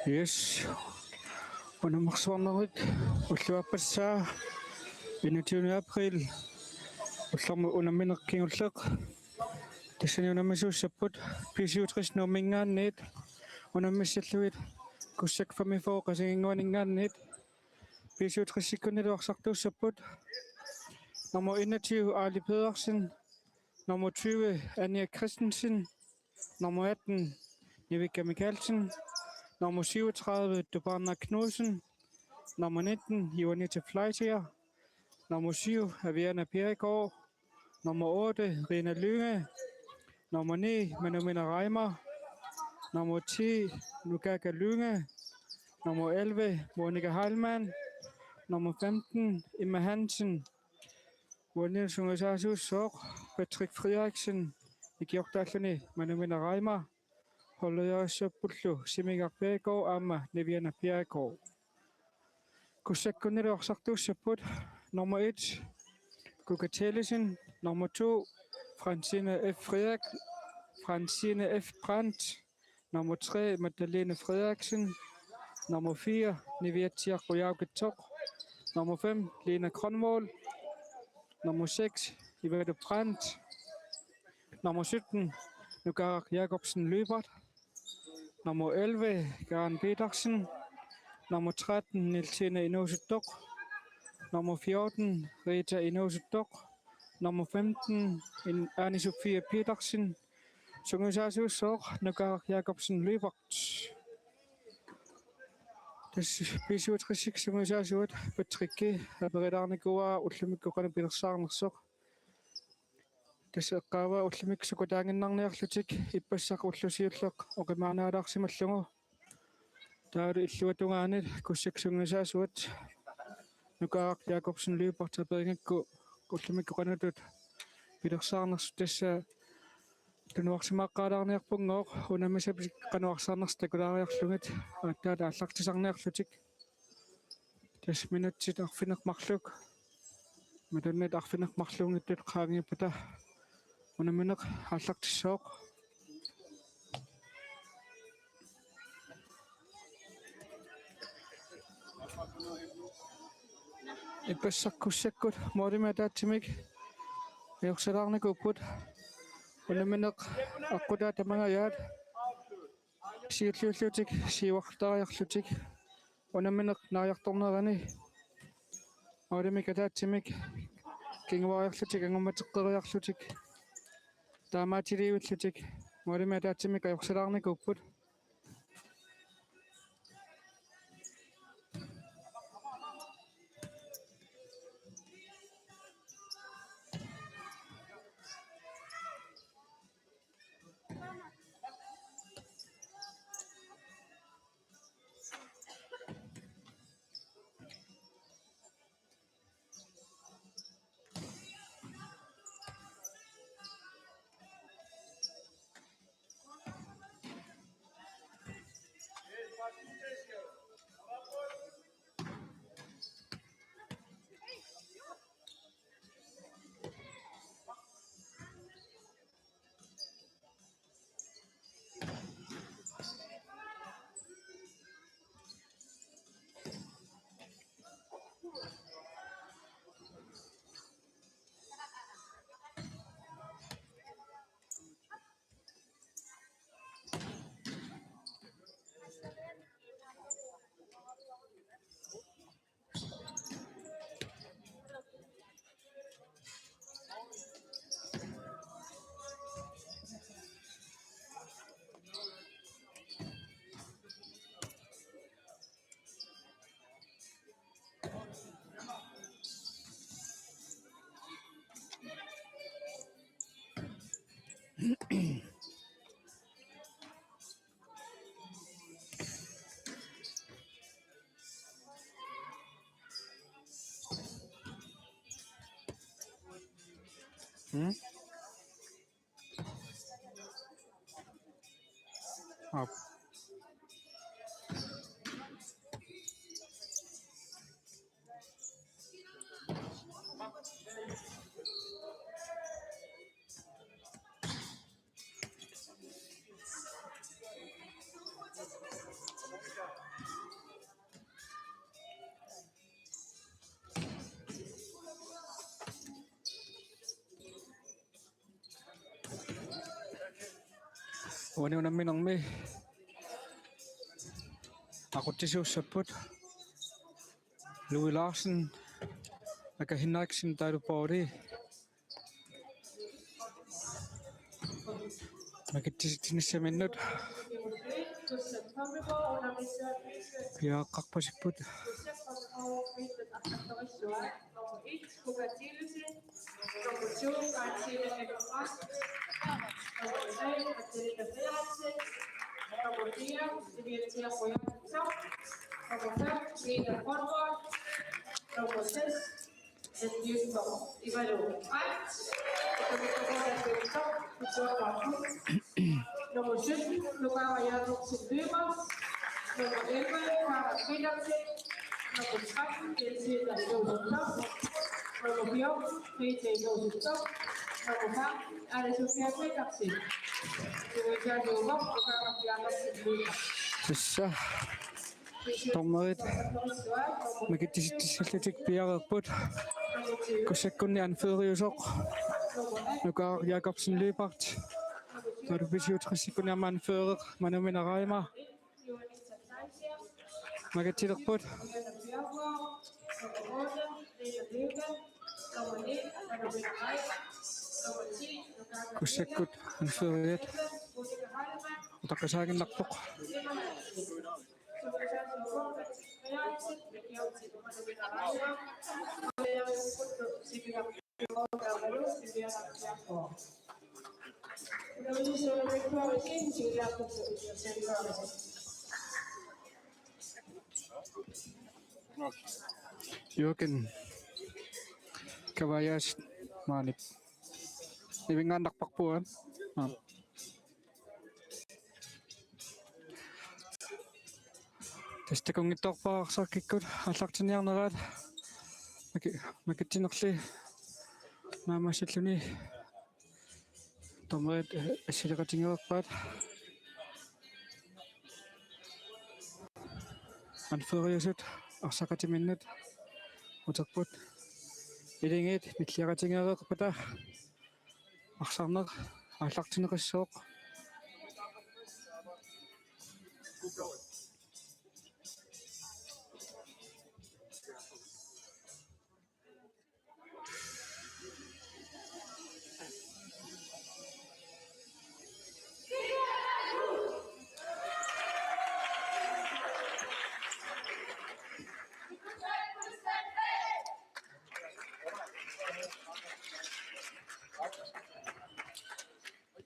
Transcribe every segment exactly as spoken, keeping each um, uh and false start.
Yes. Unammersuarnerit ulluappassaa enogtyvende april ullormut unammineq kingulleq. Tassani unammisuussapput B syvogtres Nuumminngaanniit unammissallugit Kussak femogfyrre Qasiginnguaninngaanniit. B syvogtres-ikkunnilu arsartuussapput: nummer enogtyve, Arli Pedersen, nummer tyve, Anja Christensen, nummer atten, Nivikka Mikaelsen, nummer syvogtredive, Tupaarna Knudsen, nummer nitten, Juanita Fleischer, nummer syv, Aviana Bjerregaard, nummer otte, Rina Lynge, nummer ni, Manumina Reimer, nummer ti, Nukaka Lynge, nummer elleve, Monika Heilmann, nummer femten, Emma Hansen. Uani sungiusaasussooq Patrick Frederiksen, ikiortaalluni Manumina Reimer, holderissappullu Simigar Bjerregaard aamma Niviana Bjerregaard. Kussakkunnilu arsartuussapput: nummer et, Kuka Tellesen, nummer to, Fransine F. Frederik, Fransine F. Brandt, nummer tre, Magdalene Frederiksen, nummer fire, Niviatsiaq Qujaukitsoq, nummer fem, Lena Grønvold, nummer seks, Yvette Brandt, nummer sytten, Nukaaraq Jakobsen Lyberth, nummer elleve, Karen Petersen, nummer tretten, Nielsine Inuusuttoq, nummer fjorten, Rita Inuusuttoq, nummer femten, In-, Anne Sofie Petersen, sungiusaasussooq Nukaaraq Jakobsen Lyberth. Tassa B syvogtres-ikkut sungiusaasuat Patricki aperilaarnikuuara ullumikkut qanoq pilersaarnersoq. Tassa eqqaavaa ullumikkut sukataaginnarniarlutik ippassaq ulloq siulleq oqimaannaalaarsimallugu. Taavalu illuatungaani Kussak sungiusaasuat Nukaaraq Jakobsen Lyberth aperigakku ullumikkut qanoq pilersaarnersut, tassa tunuarsimaaqqaalaarniarpunngooq unammisapit qanoq arsaarnersut takulaariarlugit aatsaat aallartisarniarlutik. Tassa minutsit arfineq marluk, malunnit arfineq marluunngitsut qaangiuppata unammineq aallartissooq. Ippassaq Kussakkut målimik ataatsimik ajorsalaarnikuupput. Unammineq aqqutaa tamangajaat siulliullutik siuartariarlutik unammineq naajartornerani målimik ataatsimik kinguariarlutik angummateqqeriarlutik taamaatiliivillutik målimik ataatsimik ajorsalaarnikuupput. Hmm? Op. Uani unamminermi aqutsisuussapput Louis Larsen, Aka Hinriksen taavalu Pauli. Makitsisitsinissaminnut piareeqqarpasipput. Nummer et, Kuka Thielesen. Nummer to, Katrine Eckermann. Nummer tre, Katrine Frederiksen. Nummer fire, Silvia Thiago Jakobsen. Nummer fem, Peter Grønvold. Nummer seks, Mathias Ivanov. Ej. Nummer sytten, Lukawa Jakobsen Løber. Nummer elleve, Karl Petersen. Nummer tretten, Jens Peter Josef Blom. Nummer fjorten, P T Josef Blom. Nummer femten, Anne Sofia Petersen. Det var Jørgen Løber, Lukawa Jakobsen Løber. Tassa. Dommerit makitsisitsillutik piareerput. Kussakkunni anføreriusoq Nukaaraq Jakobsen Lyberth. Taavalu B-syvogtressikkunni aamma anfører Manumin Araima. Makitsilerput. Kussakkut anføreriat utaqqisaaginnarpoq. Jørgen Kavajas maanip nivingaannarparput. Aa. Tassa takunngitsoorpara arsaq kikkut aallartinniarneraat. Maki-, makitsinerli naammassilluni dommerit assileqatigereerpaat. Anføreriusut arsaqatiminnut uterput. Ilingit nilliaqatigereerpata arsarneq aallartinneqassaaq.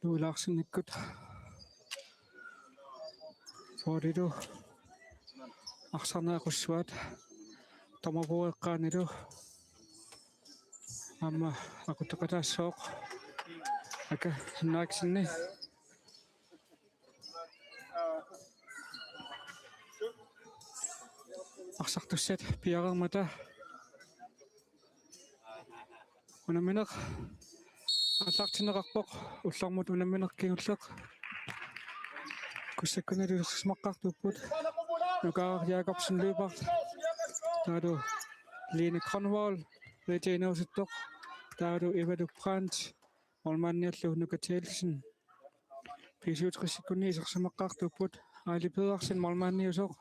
Louis Larsenikkut. Paulillu arsarneq aqussuaat. Dommerbordet eqqaanilu aamma aquttoqataassooq. Aka Hinriksenip arsartussat piareermata unammineq aallartinneqarpoq, ullormut unammineq kingulleq. Kussakkunnilu isersimaqqaartuupput. Nukaaraq Jakobsen Lyberth. Taavalu Line Grønvold, Rita Inuusuttoq. Taavalu Eva Brandt, målmandiallu Nuka Thielsen. B-syvogtressikkunni isersimaqqaartuupput. Aili Pedersen, målmandiusoq.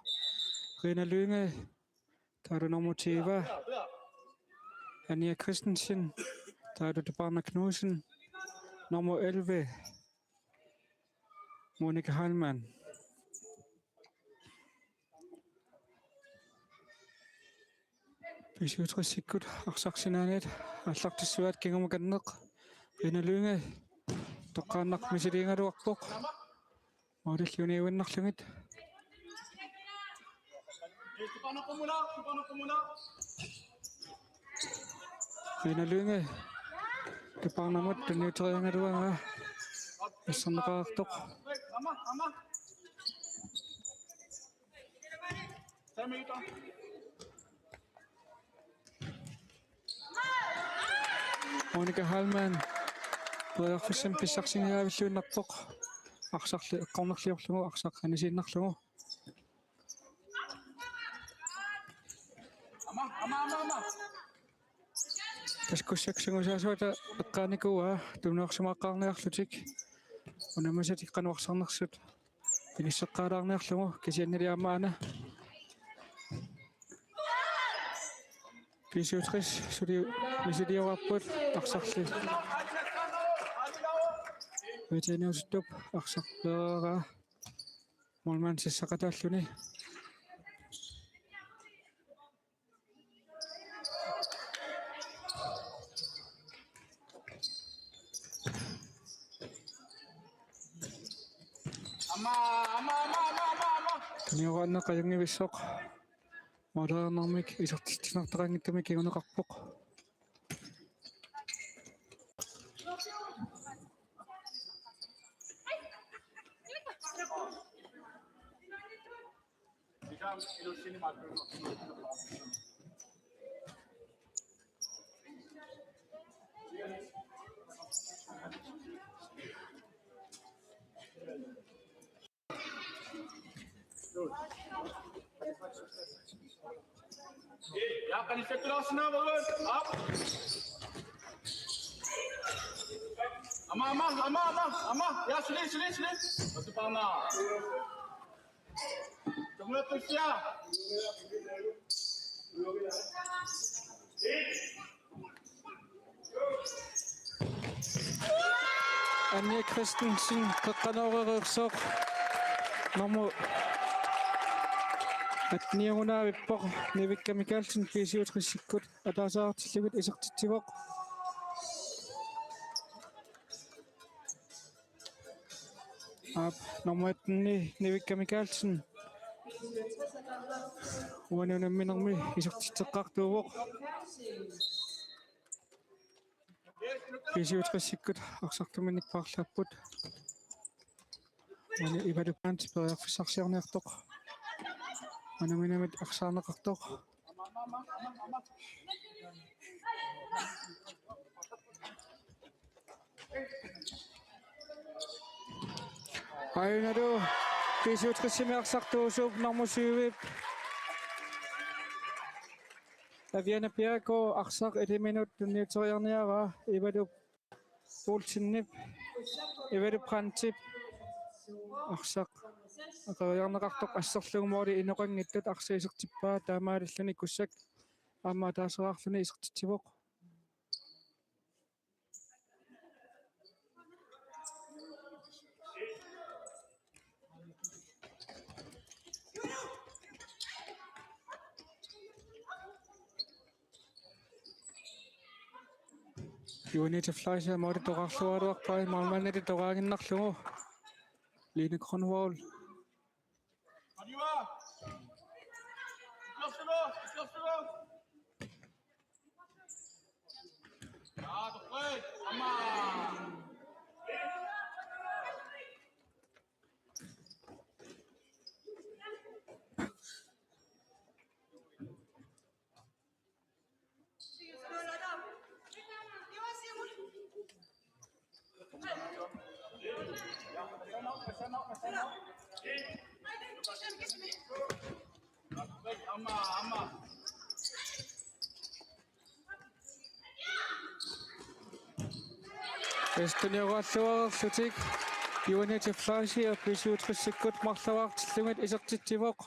Rina Lynge, taavalu nummer tyve, Anja Christensen, taavalu Tabarna Knudsen, nummer elleve, Monika Heilmann. B-syvogtresikkut arsaq sinaaniit aallartissuaat kingumakanneq. Rina Lynge, Toqqaannaq misiliigaluarpoq. Målillu uniuinnarlugit. Aina Lynge. Tupaarnamut tunniuteriaraluaraa. Asserneqartoq. Monika Heilmann. Periarfissamik pissarsiniaavilluinnarpoq. Arsarli eqqornerliorlugu, arsaq anisiinnarlugu. Taskussaksangusaasoata eqqaanikuuaa tunniussissimaaqqaarniarlutik. Unammisatik qanoq arsarnersut inisseqqaalaarniarlugu kisiannili aamma aana. B syvogtres suli misiliorarput arsarli. Veterinærsuttup arsaq pereeraa. Målmand sassaqataalluni. Aamma, aamma, aamma, aamma, aamma, aamma. Niuaannaq ajanngivissoq. Måleriarnermik isertitsisartaqanngitsumik kinguneqarpoq. Ja, kan I sætte dig også ned, Rødvød? Op. Aamma, aamma, aamma, aamma, aamma. Ja, suli, suli, suli. Og så bare ned. Så må jeg pludselig her. Anja Christensen, qeqqanooreersoq. Nummer atten-iugunnaavippoq, Nivikka Mikaelsen, B syvogtres-ikkut ataaseqartillugit isertitsivoq. Aap, nummer atten-i Nivikka Mikaelsen. Uani unamminermi isertitseqqaartuuvoq. B syvogtres-ikkut arsartuminnik paarlaapput. Uani Ivalu Brandt periarfissarsiorniartoq. Unamminermit arsaarneqartoq. Aajuna B syvogtres-imi arsartuusup nummer syv-ip Aviana Piako arsaq iliminut tunniuteriarniaraa. Ivalu Poulsenip, Ivalu Brandtip arsaq aqeriarneqartoq asserlugu måli inoqanngitsut arsaq isertippaa, taamaalilluni Kussak aamma ataaseqarluni isertitsivoq. Juanita Fleischer, måli toqqarluaraluarpaa, målmandili toqqaaginnarlugu. Line Grønvold. Tunniussissorluarlutik Juanita Fleischer B syvogtres-ikkut marloraartillugit isertitsivoq.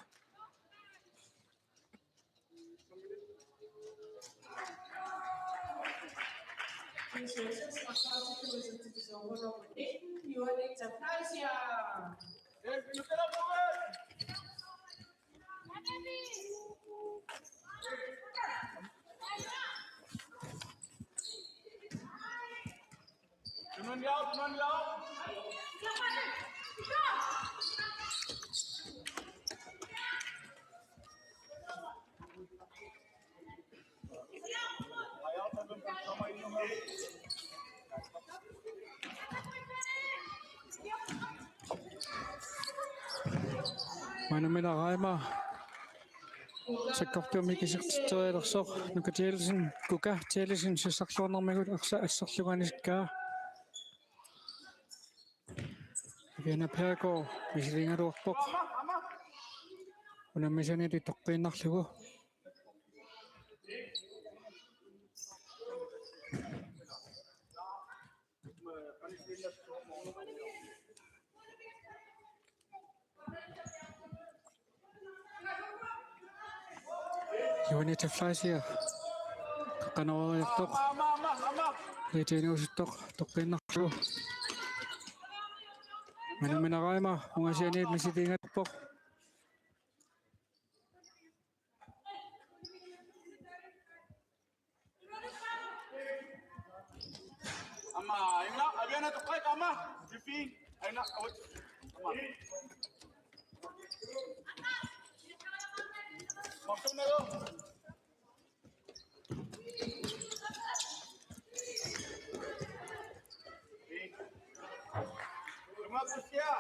Manumina Raima sakkortuumik isertitserialersoq, Nuka Thielsen, Kuka Thielsen sassarluarnermigut arsaq asserlugu anisikkaa. Aviana Bjerregaard misiliigaluarpoq. Unammisaniit toqqiinnarlugu. Juanita Fleischer. Qanoq iliortoq. Itiinuusuttoq toqqiinnarlugu. Manumina Raima ungasianiit misiliigaluarpoq. Aamma, aina, Aviana toqqarit aamma. Jeffy, aina, awit. Aamma. Maqsunnalo. Tungavusia.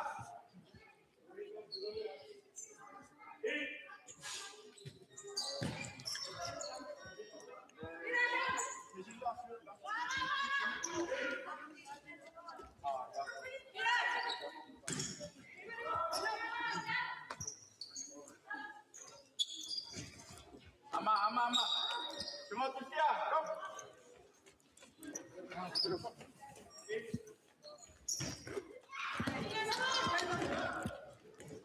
Aamma, aamma, aamma. Tungavusia, kom.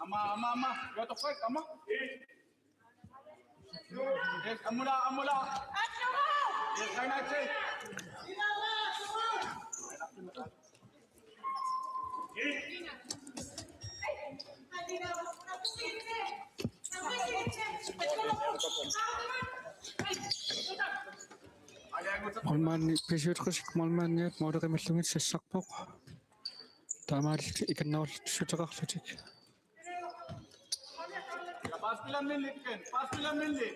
Aamma, aamma, aamma. Jaa, toqqarit, aamma. Yes, ammulaa, ammulaa. Yes, aina, aina. Målmandi, B syvogtres målmandiat måleqimallugit sassarpoq. Taamaalillutik ikannerullutik suteqarlutik. Paasspillerminnit, paasspillerminnit.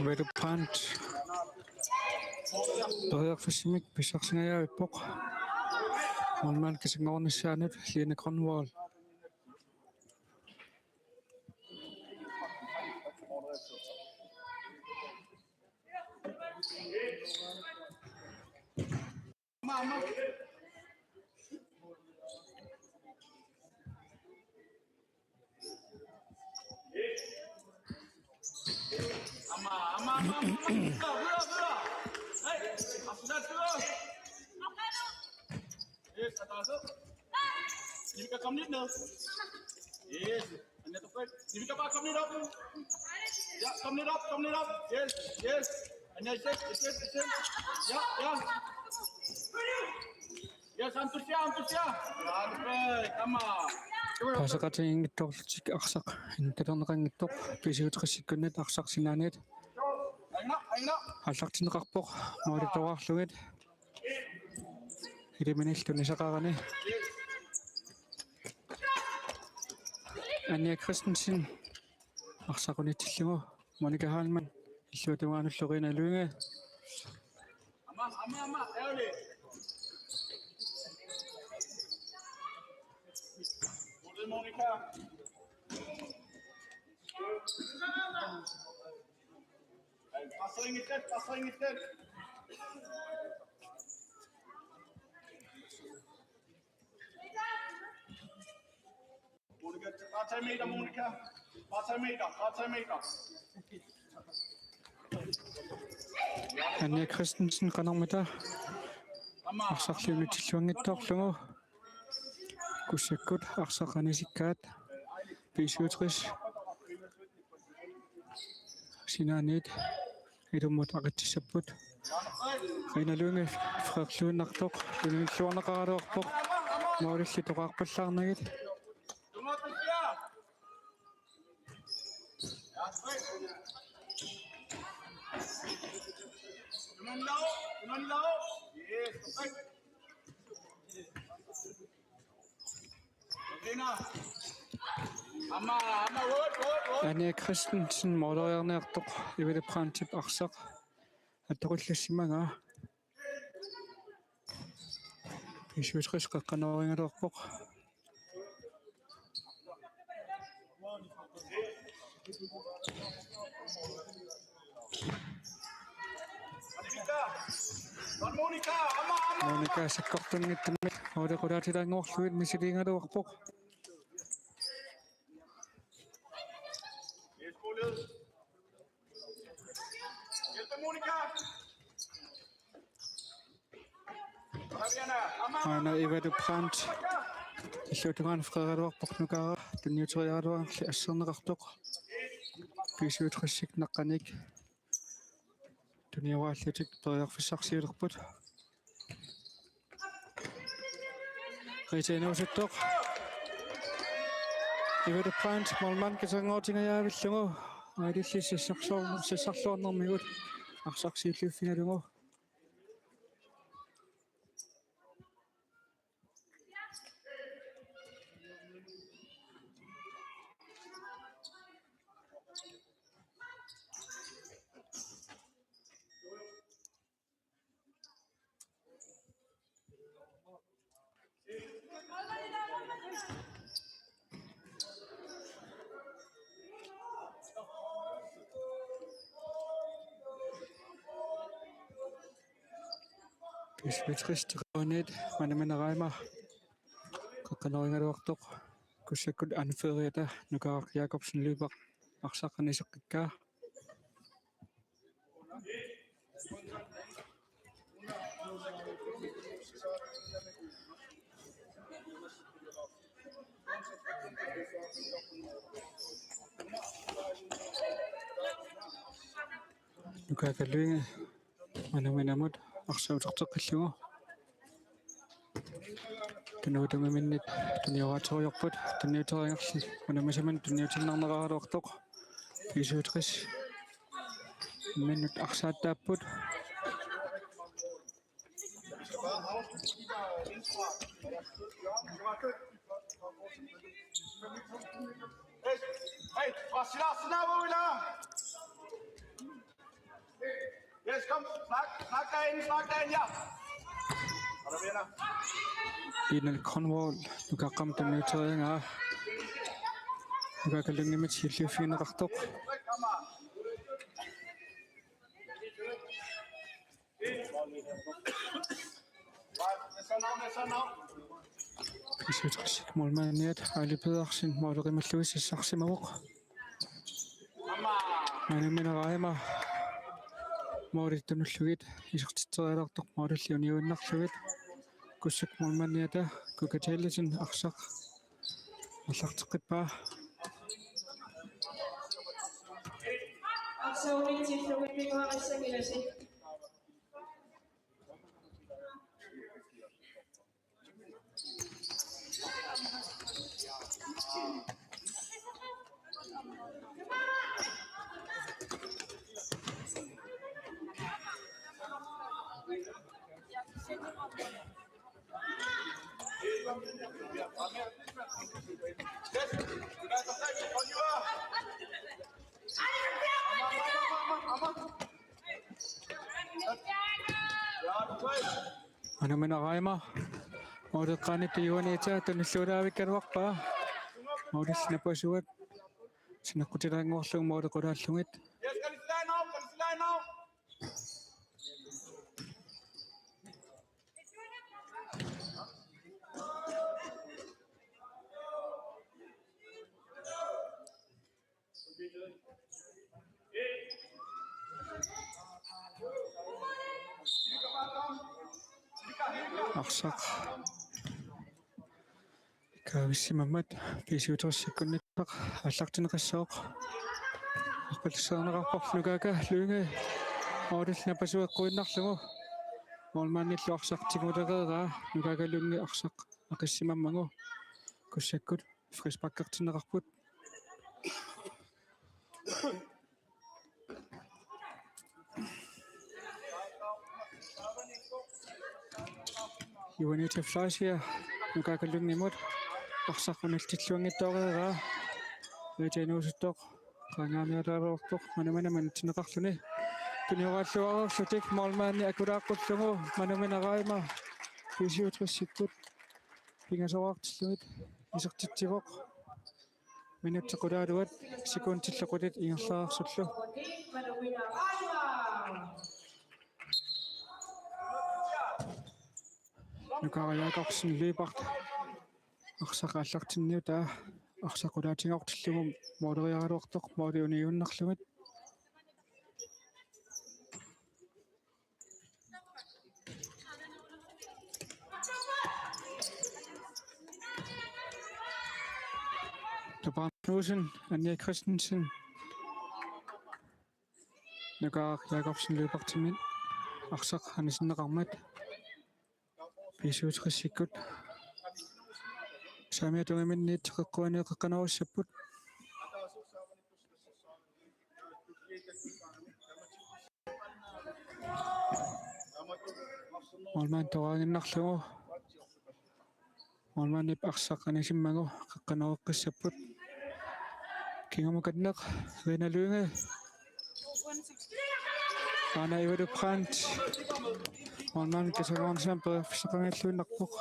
Veru Brandt. Periarfissimik pissarsingajaavippoq. Målmand kisanngoornissaanut Line Grønvold. Aamma, aamma, aamma, aamma. Hurra, hurra, hurra. Hey, afsat, hurra. Yes, ataaseq. Nivika, kom lidt ned. Yes. Anja, du fik. Nivika, bare kom lidt op. Ja, kom lidt op, kom lidt op. Yes, yes. Anja, igen, igen, igen. Ja, ja. Yes, Antusia, Antusia. Perfect, aamma. Paaseqatigiinngitsoorlutik arsaq innuttalerneqanngitsoq B syvogtres-ikkunnit arsaq sinaaniit. Aina, aina. Aallartinneqarpoq målitoraarlugit. Iliminillu nisaqarani. Anja Christensen arsaq unitsillugu. Monika Heilmann illuatungaanullu Rina Lynge. Aamma, aamma, aamma, ærgerligt. Monika. Passing it, passing it. Monika, bare tag meter, Monika. Bare tag meter, bare tag meter. Anja Christensen, qanormita arsarli unitsilluanngitsoorlugu. Kussakkut arsaq anisikkaat B syvogtres. Sinaaniit ilummut aqitsissapput. Rina Lynge Frederik Lynge-artoq tunniulluarneqaraluarpoq. Målilli toqarpallaarnagit. Anja Christensen måleriarniartoq Ivali Brandtip arsaq attoqqillissimagaa. B syvogtres qeqqanoorigaluarpoq. Monika sakkortunngitsumik måli qulaatilaannguarlugit misiliigaluarpoq. Aana Ivali Brandt illuatungaanut freeraluarpoq, Nukaaraq tunniuteriaraluarli asserneqartoq. B syvogtres-ip naqqanik tunioraallutik periarfissarsiulerput. Rita Inuusuttoq. Ivali Brandt målmand kasanngortingajavillugu. Aililli sassarluar-, sassarluarnermigut arsaq siulliuffigalugu. B syvogtres-ip qeqqaniit Manamina Reimer qeqqanoorigaluartoq, Kussakkut anføreriata Nukaaraq Jakobsen Lyberth arsaq aniseqqikkaa. Nuka Kalvinge Manaminamut arsaq uterteqqillugu. Tunuutumiminnit tunioraaterujoorput, tunniuteriarli unammisamik tunniutiinnarneqaraluartoq. B syvogtres-iminnut arsaattaapput. Hey, hey, Yes, kom. Snak, snak derinde, snak derinde, ja. Kom nu, venner. Lina Grønvold, Nuka Kalvinge tunniuteriaraa. Nuka Kalvingemit siulliuffigineqartoq. Kom, kom. B syvogtres-ip målmandiat Aili Pedersen måli qimallugit sassarsimavoq. Manamina Reimer målit tunullugit isertitseriaraluartoq målilli uniuinnarlugit. Kussakkut målmandiata Kuka Tellesen arsaq aallarteqqippaa. Arsaq unitsillugit pingaarissagilasi. Manamina Reimer måleqqaanitta Juanita tunilluulaavikkaluarpaa. Målilli napasuat sineqqutilaannguarlugu måli qulaallugit. Arsaq kaavissimammat B syvogtres-ikkunnittaq aallartinneqassaaq. Saaneqarpoq Nukaaka Lynge. Målillu napasueqquinnarlugu. Målmandillu arsaq tigulereeraa. Nukaaka Lynge arsaq aqissimammagu. Kussakkut frisparkertinneqarput. Juanita Fleischer, Nukaaka Lyngimut, arsaq unaltilluanngitsoreeraa, Rita Inuusuttoq, qaangaaniaraluartoq, manumina minutsinneqarluni. Tunioraalluareerlutik, målmandi akulaaqqullugu, manuminaraima, B syvogtresikkut, pingasoraartillugit, isertitsivoq. Minutsit qulaaluat sekundillu qulit ingerlaarsullu. Nukaaq Jakobsen Lyberth. Arsaq aallartinniutaa. Arsaq qulaatigortillugu måleriaraluartoq måli uniunnarlugit. Tupaarnaq Knudsen, Anja Christensen. Nukaaq Jakobsen Lyberthimit arsaq anisinneqarmat. B syvogtresikkut. Saamiata tungaanut qeqquani qeqqanorissapput. Målmand toraannarlugu. Målmandip arsaq anisimmagu qeqqanoreqqissapput. Kingumakkanneq Rina Lynge. Aana Ivalu Brandt. Målmand kisagornisam periarfissaqanngilluinnarpoq.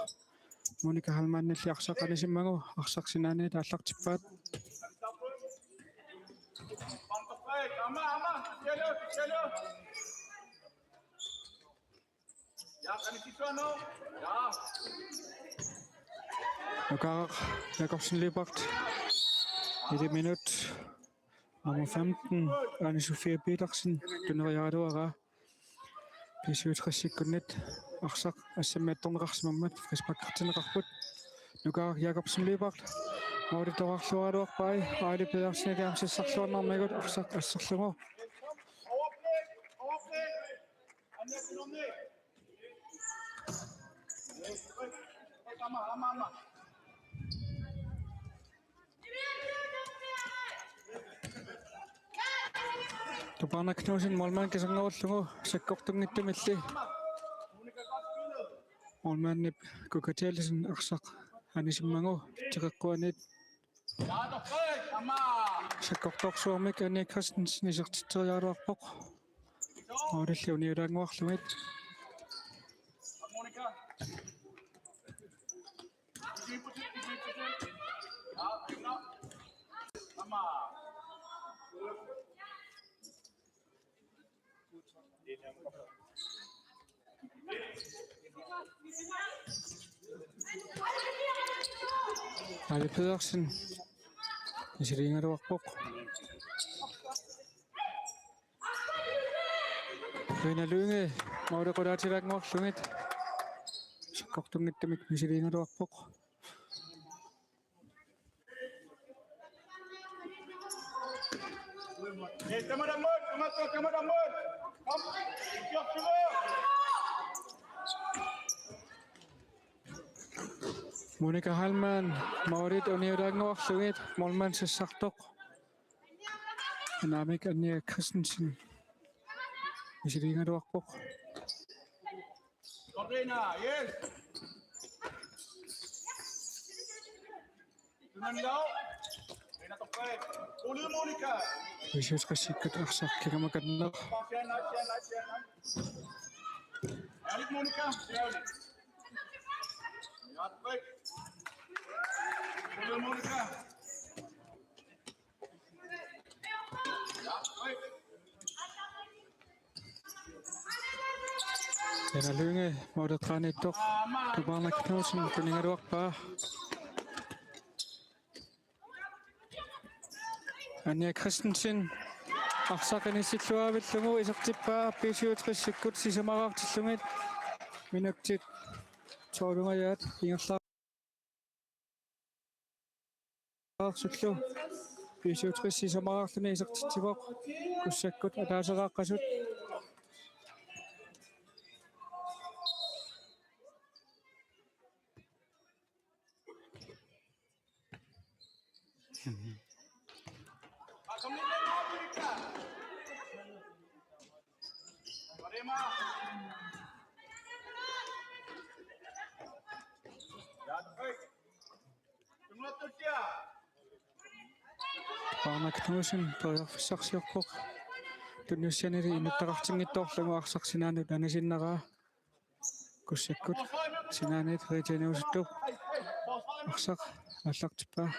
Monika Heilmannilli arsaq anisimmagu arsaq sinaaniit aallartippaat. Nukaaq Jakobsen Lyberth. Nitten minut. Nummer femten, Anne Sofie Petersen, tuneriaraluaraa. B syvogtresikkunnit arsaq assammiartorneqarsimammat frisparkertinneqarput. Nukaaq Jakobsen Lyberth. Målip toraarluaraluarpai, Aili Pedersenip aamma sassarluarnarmigut arsaq asserlugu. Tupaarnaq Knudsen målmand kisanngoorlugu sakkortunngitsumilli. Målmandip Kuka Tellesen arsaq anisimmagu teqeqquanit. Sakkortoorsuarmik Anja Christensen isertitseriaraluarpoq. Målillu uniulaannguarlugit. Aili Pedersen. Misiliigaluarpoq. Rina Lynge, måli qulaatilaannguarlugit. Sakkortunngitsumik misiliigaluarpoq. Monika Heilmann, målit uniulaannguarlugit, målmand sassartoq. Anaamik Anja Christensen. Misiliigaluarpoq. Corrina, yes. Tunanilao. Rina toqqaat. Tuli Monika. B syvogtresikkut arsaq kingumakkanneq. Sianna, sianna, sianna. Alik Monika, sianna. Jatpek. Tuli Monika. Rina Lynge, måleqqaaniittoq, Tupaarnaq Knudsen, tunigaluarpaa. Anja Christensen, arsaq anisilluavillugu isertippaa, B syvogtresikkut sisamaraartillugit, minutsit tolvingajaat ingerla- Sullu. B syvogtres sisamaraarluni isertitsivoq. Kussakkut ataaseqaqqasut. Paarnak Knudsen periarfissarsiorpoq. Tunniussianili inuttaqartinngitsoorlugu arsaq sinaanut anisinnaraa. Kussakkut sinaaniit Rita Inuusuttup arsaq aallartippaa.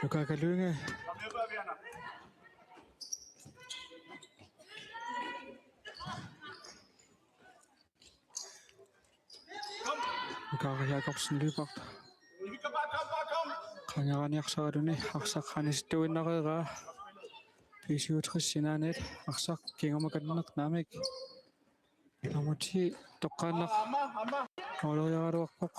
Nuka Kalynge. Nuka Jakobsen Lyberth. Qangaraniarsaraluni arsaq anisittuinnareeraa. B syvogtres sinaaniit arsaq kingumakanneq naamik. Nummer ti toqqaannaq. Måleriaraluarpoq.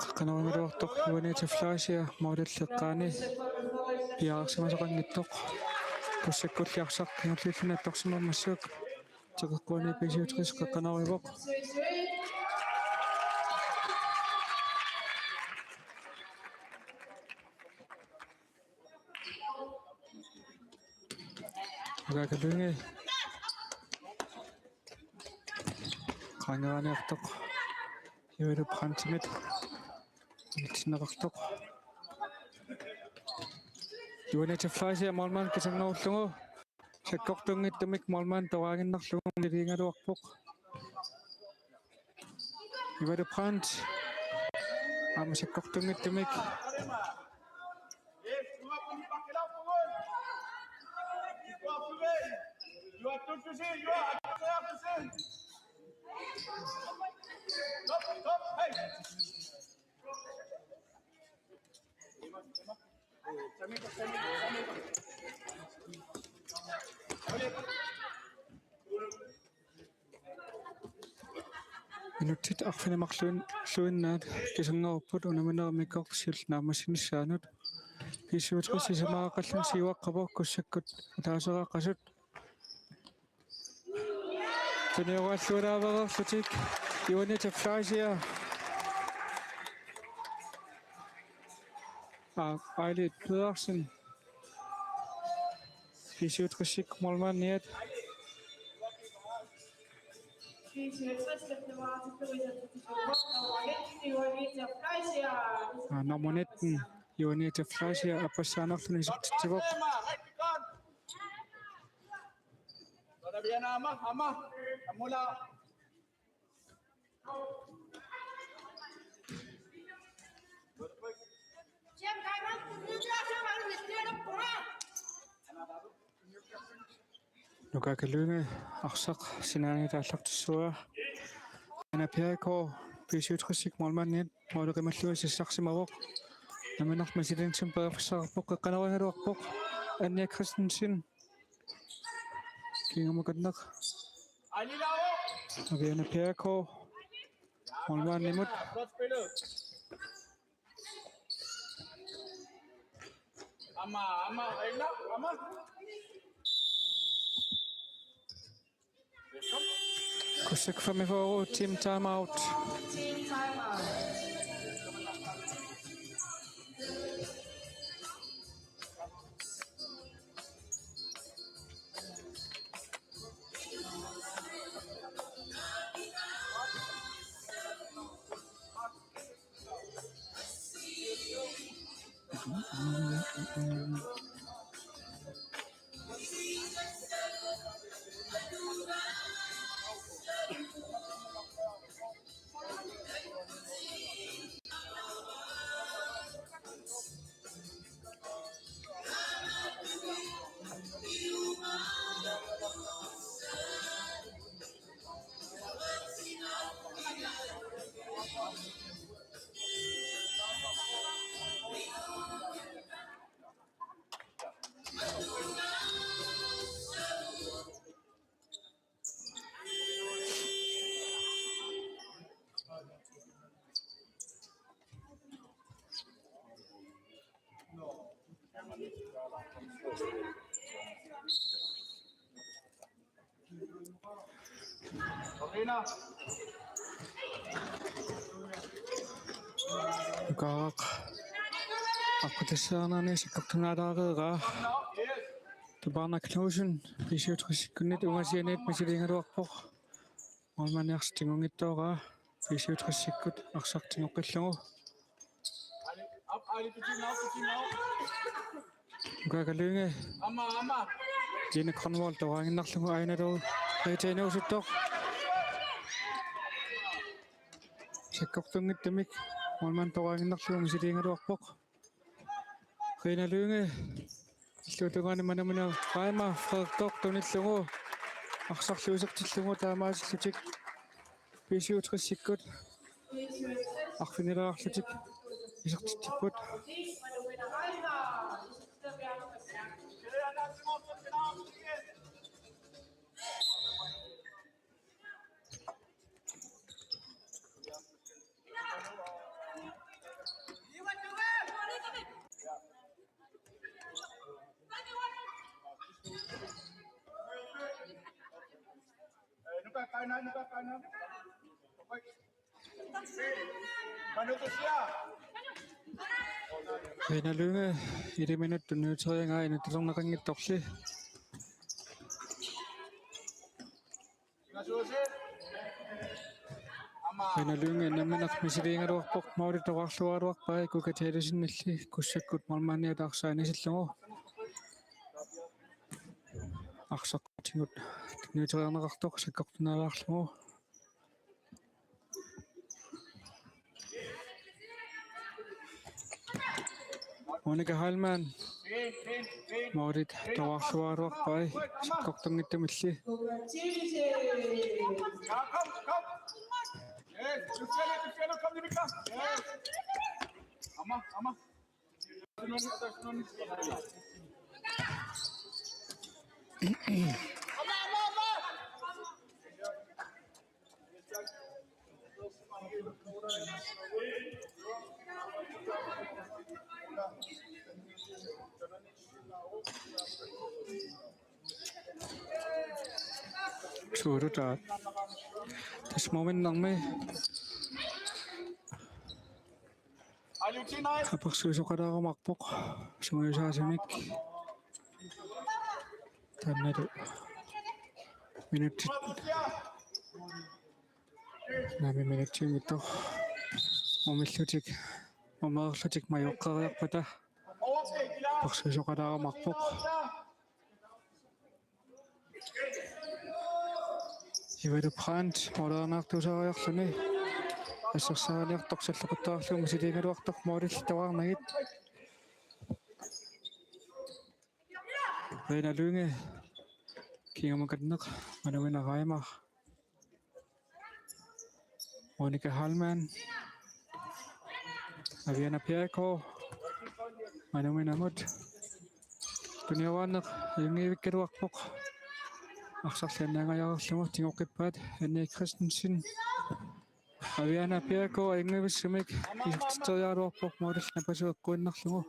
Qeqqanorigaluartoq Juanita Fleischer målip eqqaani piareersimasoqanngitsoq. Kussakkulli arsaq kingulliulluni attorsimammassuk. Teqeqquani B syvogtres qeqqanorivoq. Nuka Kalynge. Qangaraniartoq. Julie Brandtimit. Ilitsinneqartoq. Juanita Fleischer målmand kisanngoorlugu. Sakkortunngitsumik målmand toraaginnarlugu niligaluarpoq. Julie Brandt. Aamma sakkortunngitsumik. Minutsit arfineq-marluin-, -luinnaat kisanngorupput unamminerup immikkoortoq siulleq naammassinissaanut. B syvogtres sisamaraqqalluni siuaqqavoq, Kussakkut ataaseqaqqasut. Tunioraallunaaveerlutik Juanita Fleischer. Aa, Aili Pedersen. B syvogtres målmandiat. Aa, nummer nitten, Juanita Fleischer, aappassaanerluni isertitsivoq. Todavía nada más, jamás. Amula. Nuka Kalynge arsaq sinaaniit aallartissuaa. Anna Bjerregaard, B syvogtres målmandiat, måli qimallugu sassarsimavoq. Nammineq misilinnitsinni periarfissaqarpoq, qeqqanorigaluarpoq. Anja Christensen. Kingumakanneq. Aviana Bjerregaard. Målmandimut. Kussak femogfyrre, team timeout. Nukaaraq. Aqqutissiaarnerani sakkortunaalaareeraa. Tupaarnaq Knudsen, B syvogtresikkunnit ungasianiit misiligaluarpoq. Målmandi arsaq tigunngitsoorpaa, B syvogtresikkut arsaq tigoqqillugu. Nukaaraq Lynge. Line Grønvold toraannginnarlugu aajuna Rita inuusuttoq. Sakkortunngitsumik målmandi toraannginnarlugu misiligaluarpoq. Rina Lynge. Illuatungaani Manumina Raima Frederik tunillugu. Arsarlu isertillugu taamaasillutik B syvogtresikkut arfinileriarlutik isertitsipput. Rina Lynge, elleve minutsit tunniuteriaraa inuttulernaqanngitsorli. Rina Lynge nammineq misiligaluarpoq, måli toraarluaraluarpaa Kuka Tællesen illi Kussakkut målmandiata arsaq anisillugu. Arsaq tigut tunniuteriarneqartoq sakkortunaalaarlugu. Monika Heilmann. Måli toraarluaraluarpaa sakkortunngitsumilli. Suurutaa. Tassa målmandinnarmi apersuisoqalaarumaarpoq sungiusaasumik. Taannalu minutsit naamik minutsinngitsoq. Umillutik, umeerlutik majuaqqeriarpata apersuisoqalaarumaarpoq. Ivalu Brandt måleriartuusariarluni assersuiniartoq salloqittaarlugu misiligaluartoq målillu toraarnagit. Rina Lynge, kingumut qanneq, Manumina Raima. Monika Heilmann. Aviana Bjerregaard. Manuminamut. Tunniuaanneq ajunngikkaluarpoq. Arsarlu annaangajareerlugu tigoqqippaat Anne Christensen. Aviana Bjerregaard ajunngivissumik isertitseriaraluarpoq målillu napasuk eqquinnarlugu.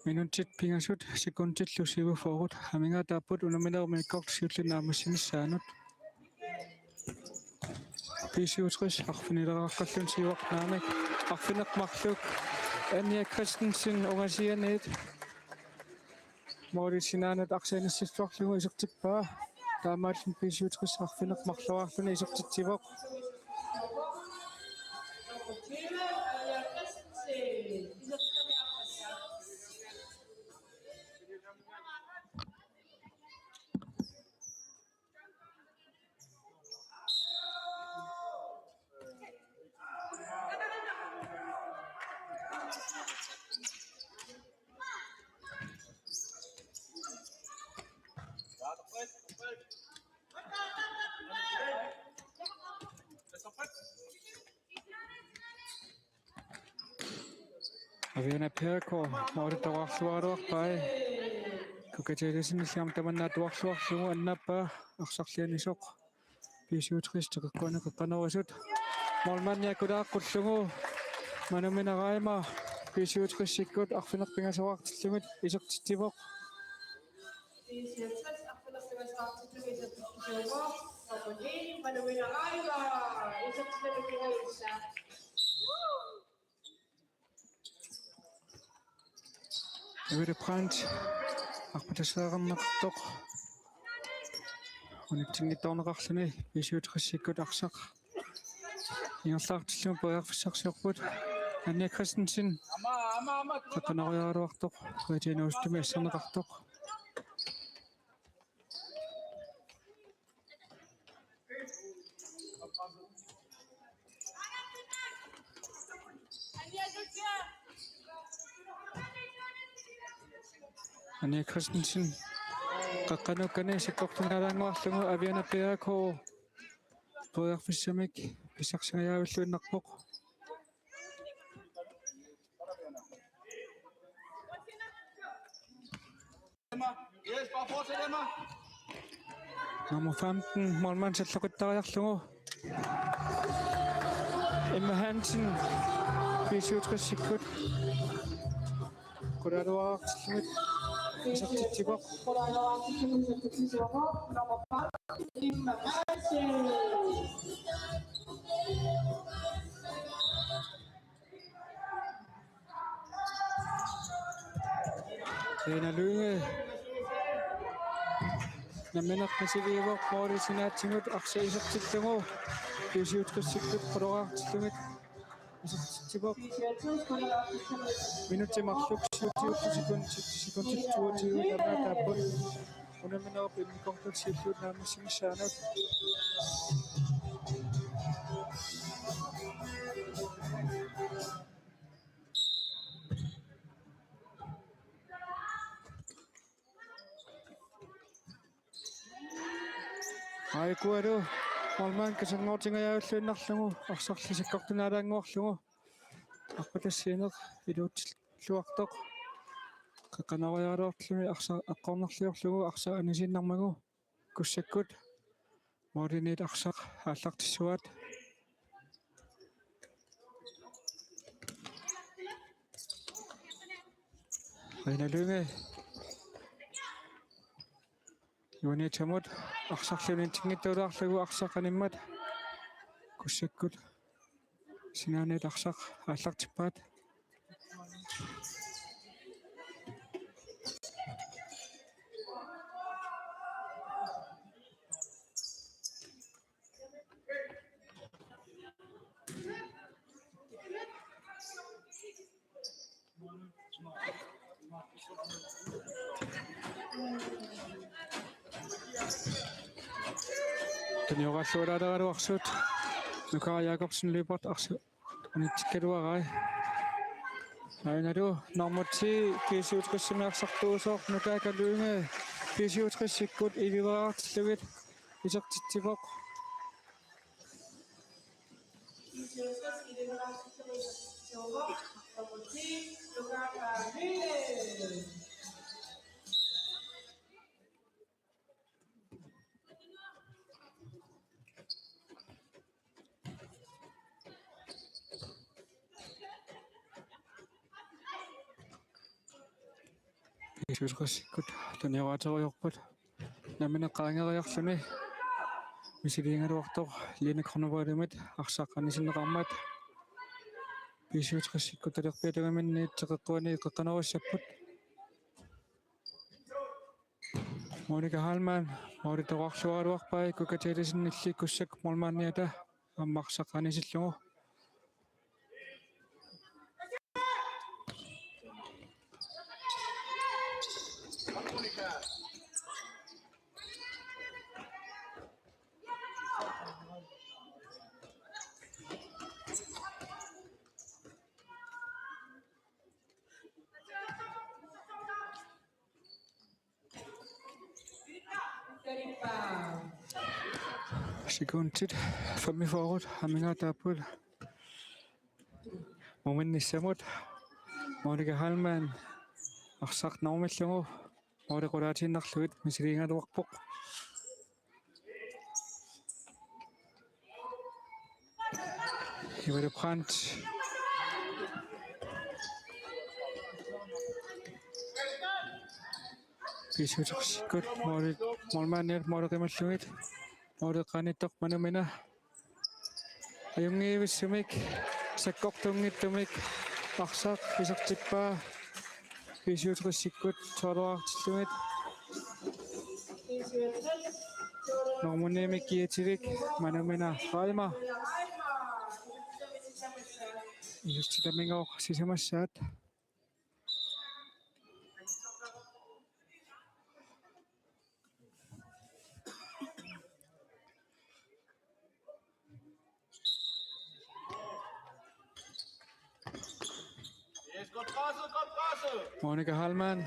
Minutsit pingasut sekundillu syvogfyrre amigaataapput unamminerup immikkoortoq siulliit naammassinissaanut. B syvogtres arfinileriaraluarluni siuarnaamik arfineq-marluk Anja Christensen ungasianiit målip sinaanut arsaq anisilluarlugu isertippaa. Taamaalilluni B syvogtres arfineq-marluarluni isertitsivoq. Aviana Bjerregaard, måli toraarluaraluarpaa. Kuka Tællesen illit aamma tamanna toraarluarlugu annaappaa arsarlu anisoq. B B syvogtres teqeqquani qeqqanorisut. Målmandi akulaaqullugu Manumina Reimer B syvogtresikkut arfineq-pingasoqartillugit isertitsivoq. Evert Brandt arpatasseeqarneqartoq. Unitsinngitsoorneqarluni B syvogtresikkut arsaq ingerlaartillugu periarfissarsiorput. Anja Christensen qeqqanoriaraluartoq. Rita Nuustumi asserneqartoq. Anja Christensen qeqqanukkani sakkortunaalaannguarlugu Aviana P A K periarfissamik pissarsingajavilluinnarpoq. Nummer femten, målmand salloqittariarlugu. Emma Hansen, B syvogtresikkut. Qulaaluartillugit isertitsivoq. Karina Lynge. Nammineq misiliivoq måli sinaatigut arsaq isertillugu. B syvogtresikkut qulaaluartillugit isertitsivoq. Minutsit marluk syvogtyve sekundit, sekundit toogtyve tamaat taapput. Unamminerup immikkoortup siulliup naammassinissaanut. Aikualu målmand kasanngortingajavilluinnarlugu arsarli sakkortunaalaannguarlugu arpatassiineq iluutsilluartoq. Qeqqanoriaraluarluni arsaq eqqornerliorlugu arsaq anisiinnarmagu Kussakkut målimiit arsaq aallartissuaat. Karina Lynge. Juanitsamut arsarli unitsinngitsoorlugu arsaq animmat Kussakkut sinaaniit arsaq aallartippaat. Tunioraalluaraaluarsuut. Nuka Jakobsen løber arsaq unitsikkaluarai. Ainalu nummer ti B syvogtresimi arsartuusoq Nuka Lynge B syvogtresikkut ilivaraartillugit isertitsivoq. B syvogtresikkut tunioraaterujoorput. Nammineq qaangeriarluni misiliigaluartoq Line Grønvoldimit arsaq anisinneqarmat B syvogtresikkut talerpiata tungaanut teqeqquani qeqqanorissapput. Monika Heilmann, målip toqqarluaraluarpai Kuka Tætesen illikkussak målmandiata aamma arsaq anisillugu. Sekundit femogfyrre amigaataapput. Muminnissamut Monika Heilmann arsaq normillugu måli qulaatiinnarlugit misiliigaluarpoq. Kivale Brandt. B syvogtresikkut måli-, målmandiat måli qimallugit. Måli qanittoq Manumina. Ajunngivissumik sakkortunngitsumik arsaq isertippaa. B syvogtresikkut tolv-artillugit. Nummer ni-mik kiativik Manumina Reimer. Isertitaminngooq sisamassaat. Monika Heilmann.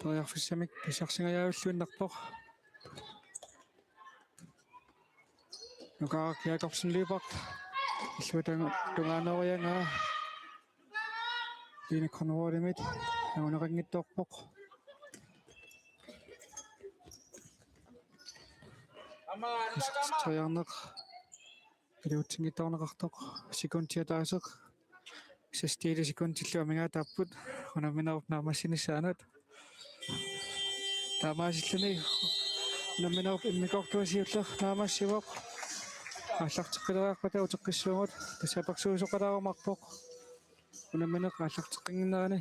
Periarfissamik pissarsingajavilluinnarpoq. Nukaaraq Jakobsen Lyberth. Illuatunga-, tungaanoriagaa. Line Conradimit. Anguneqanngitsoorpoq. Isertitsiarneq. Iliutsinngitsoorneqartoq. Sekundi ataaseq. Seks-ti sekundillu amigaataapput unamminerup naammassinissaanut. Taamaasilluni unamminerup immikkoortua siulleq naammassivoq. Aallarteqqileriarpata uteqqissuugut. Tassa apersuisoqalaarumaarpoq unammineq aallarteqqinnginnerani.